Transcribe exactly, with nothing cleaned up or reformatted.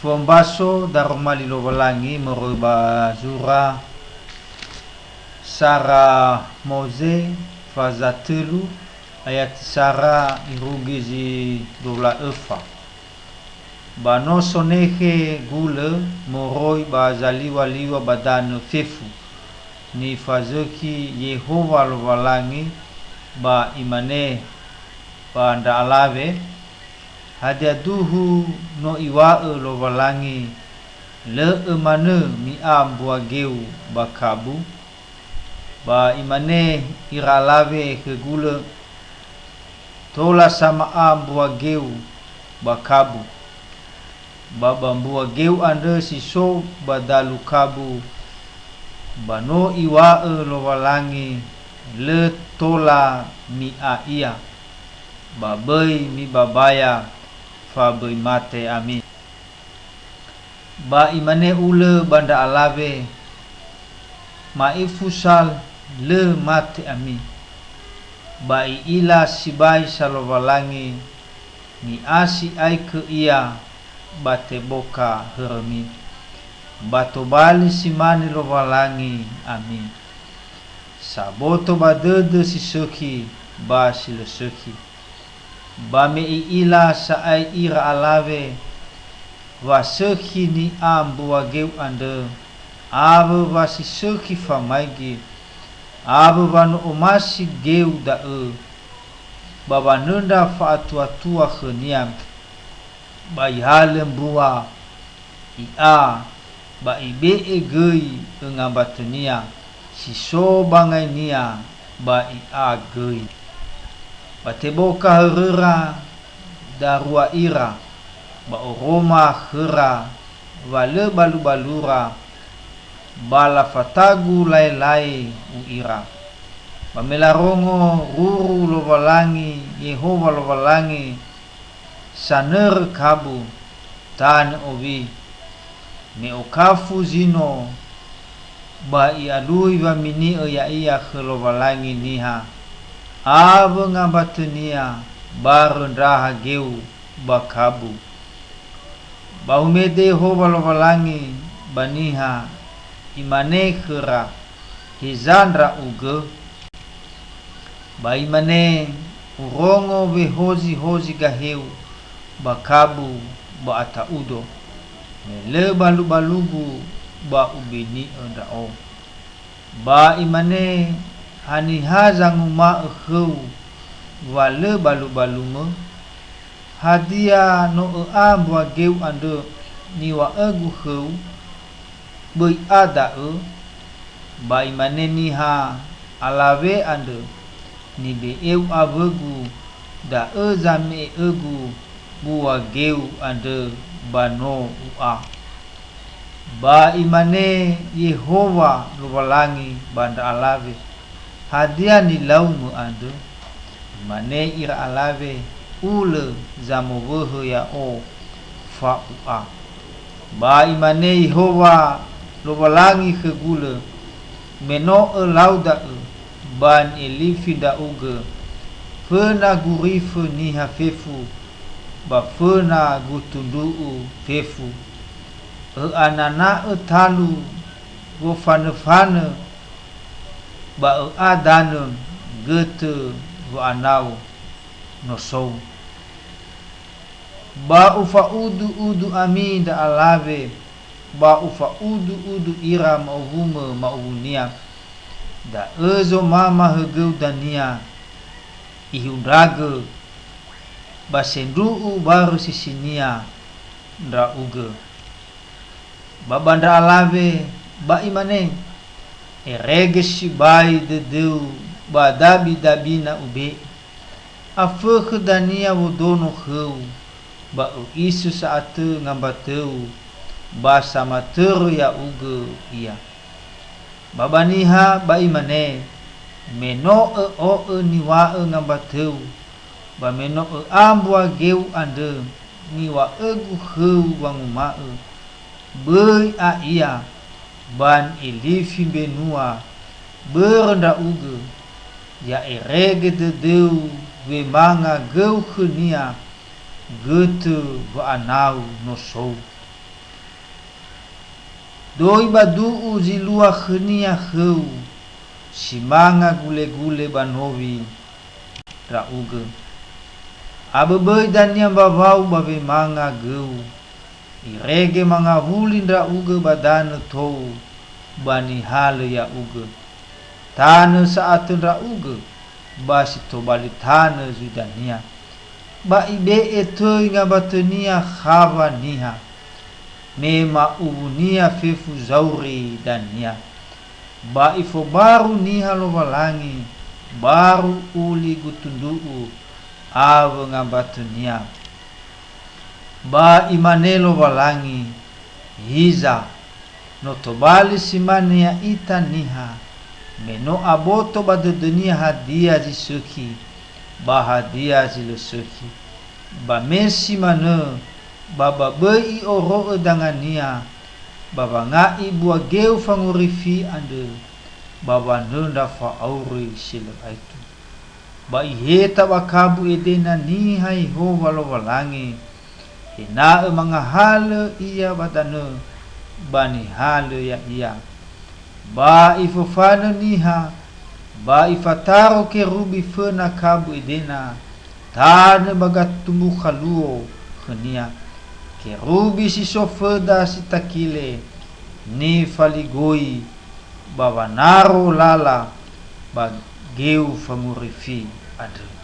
Wambaso daroma li Lowalangi moroi ba zura Sara Moze, faza tölu, ayati sara irugi zi dua wulu a öfa. Ba no sonekhe gulö moroi ba zaliŵa-liŵa ba danö fefu, nifazökhi Yehowa Lowalangi, ba imane ba ndra alawe, "Hadia duhu no iŵa'ö Lowalangi, 'Lö'ö manö mi'a mbua geu ba kabu'?" Ba imane ira alawe khö gulö, "Tola sa ma'a mbua geu ba kabu." Ba ba mbua geu andrö si so ba dalu kabu, ba no iŵa'ö Lowalangi, "Lö tola mi'a ia, ba böi mibabaya, fa böi mate ami." Ba imane ulö ba ndra alawe, "Ma'ifu sa lö mate ami." Ba i'ila sibai sa Lowalangi, "Mi'asi'aikö ia ba teboka hörömi, ba tobali si mane Lowalangi ami." Saboto ba dödö si sökhi ba si lö sökhi. Ba me i'ila sa'ae ira alawe wa sökhi ni'a mbua geu andrö, awö wa si sökhi famaigi, awö wa no omasi geu da'ö, ba wanöndra fa'atuatua khönia, ba ihalö mbua, i'a, ba ibe'e göi öngambatönia si so bangainia, ba i'a göi. Ba teboka höröra darua ira, ba oroma khöra wa lö balu-balura, ba lafatagu laelae u'ira. Ba me larongo ruru Lowalangi, Yehowa Lowalangi, sanörö kabu, tanö owi, me okafu zino, ba i'alui wamini'ö ya'ia khö Lowalangi niha, awö ngambatönia barö ndraha geu ba kabu. Ba humede Yehowa Lowalangi ba niha, imane khöra, "Heza ndra'ugö?" Ba imane, "Urongo wehozi-hozi gaheu ba kabu ba ata'udo, me lö balu-balugu ba ubini'ö ndra'o." Ba imane, "Haniha zanguma'ö khöu wa lö balu-balumö? Hadia no ö'a mbua geu andrö niŵa'ögu khöu? Böi a da'ö?" Ba imane niha alawe andrö, "Nibe'eu awögu, da'ö zame'e'ögu mbua geu andrö ba no u'a." Ba imane Yehowa Lowalangi ba ndra alawe, "Hadia nilaumö andrö?" Imane ira alawe, "Ulö zamowöhö ya'o, fa u'a." Ba imane Yehowa Lowalangi khö gulö, "Me no ölau da'ö, ba ni'elifi ndra'ugö, föna gurifö niha fefu, ba föna gutundru'u fefu. Ö'anana'ö talu wofanöfanö, ba ö'a danö götö wa'anau nosou. Ba ufa'udu-udu ami ndra alawe, ba ufa'udu-udu ira ma'owumö ma'owunia. Da'ö zomama högöu dania, ihundragö, ba sendru'u barö sisinia ndra'ugö." Ba ba ndra alawe, ba imane, "Erege sibai dödöu ba dabi-dabina ube'e. Afökhö dania wodono khöu, ba ö'isö sa'atö ngambatöu, ba samatörö ya'ugö ia." Ba ba niha, ba imane, "Me no ö'o'ö niŵa'ö ngambatöu, ba me no ö'a mbua geu andrö, niŵa'ögu khöu wanguma'ö, 'Böi a ia, ba ni'elifi mbenua börö ndra'ugö, ya'erege dödöu wemanga göu khönia götö wa'anau nosou.'" Doi ba du'u zi lua khönia khöu, si manga gulegule ba nowi ndra'ugö. Aböböi dania mbawau ba wemanga göu, irege mangawuli ndra'ugö ba danö tou, ba nihalö ya'ugö. Tanö sa'atö ndra'ugö, ba si tobali tanö zui dania. Ba ibe'e töi ngambatönia khawa niha, me ma'uwunia fefu zauri dania. Ba ifobaru niha Lowalangi, baru uli gutundu'u awö ngambatönia. Ba imane Lowalangi, "Hiza, no tobali si mane ya'ita niha, me no aboto ba dödönia hadia zi sökhi, ba hadia zi lö sökhi. Ba me si manö, ba, ba böi i'oro'ö dangania, ba wanga'i bua geu fangorifi andrö, ba wanöndra fa'auri si lö aetu." Ba iheta ba kabu Edena niha Yehowa Lowalangi, ena'ö mangahalö ia ba danö, ba nihalö ya'ia. Ba ifofanö niha, ba ifataro kerubi föna kabu Edena, tanö ba gatumbukha luo khönia. Kerubi si so föda si takile, nifaligoi ba wanaro lala ba geu fangorifi andrö.